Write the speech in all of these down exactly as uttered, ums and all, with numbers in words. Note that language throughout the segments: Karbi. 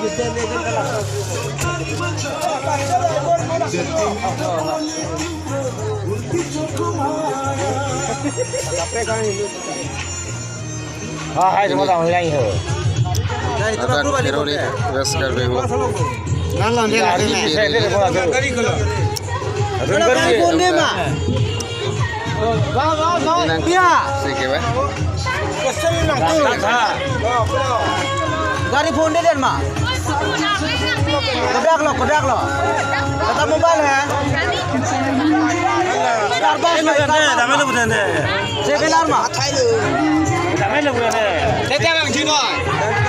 Ah, hai, semua tahu lain ho. Adak Kheroni, West Karbi Anglong. Nanlang dia R D P area. Gari phone de ma. Inang. Ya. Sige ba. Gari phone de den ma. Kodak lo, kodak lo. Tata Mobile hai. Starbucks lo, Starbucks. Seven R ma.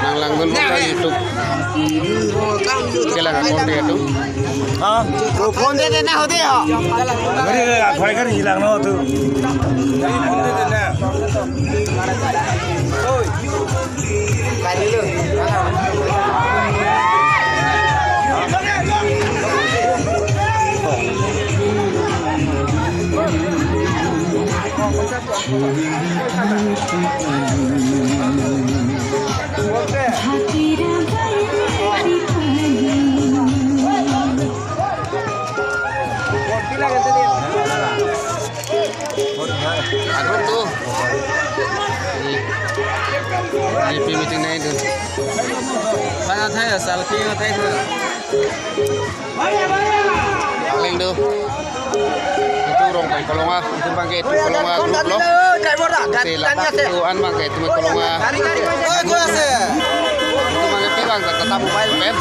Nanglangdun YouTube. Kelang akun dia tu. Ha? Phone de de na hode ho. Gari, gari, akhwai gari hilang no tu. Agrup tu. Di, di P meeting nai tu. Pan athai, selfie athai tu. Paling tu. Itu Rongpeng Kolonga, itu bangke itu Kolonga group lo. Driver dah, si ladak itu an bangke itu Kolonga. Gari, gari, gari. Oh, gua sih. Itu bangke pi bang Tata Mobile pen.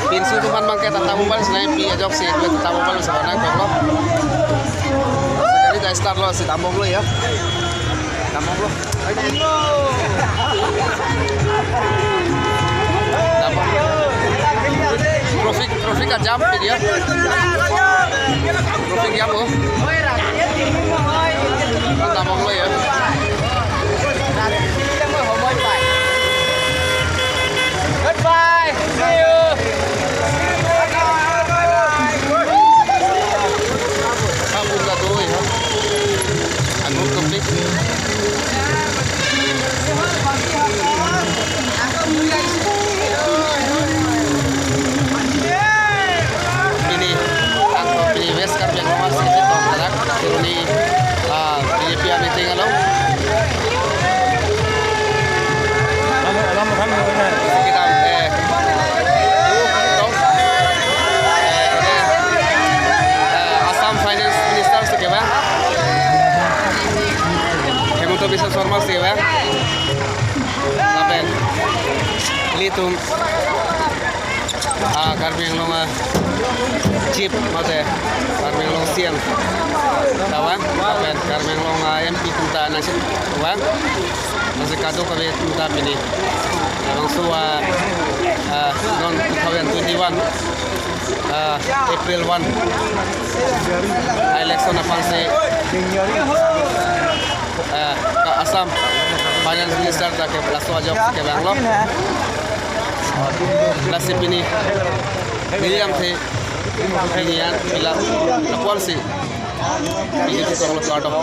Pinso atum an bangke Tata Mobile, senai pi ajok si itu Tata Mobile sebenarnya kok lo. Jadi guys, start lo si tambom lo ya. Tambom lo. Traffic, traffic ka jam pidi ya. Traffic jam ho. Tambom lo ya. Goodbye. See you. Kabun ka do ya. Anu topik. Pini, ang pini West Karbi Anglong State Tongkarak, pini, ah, B J P meeting along. Kita, eh, eh, eh, Assam Finance Minister si kevang. Himanta Biswa Sarma si kevang. Lapen ilitum, ah, Karbi Anglong, ah, Chief mate Karbi Anglong C M ta vang, lapen Karbi Anglong, ah, M P atum ta nangchet vang. Lasi kadokave atum ta pini labangso, ah, ah, non two thousand twenty-one, ah, April one, ah, election aphan si, ah, ka Assam Finance Minister ta ke laso ajok si kevang lo. Lasi pini neli jangthe, pini an pila lapu-an si pini itu tong lo kardom.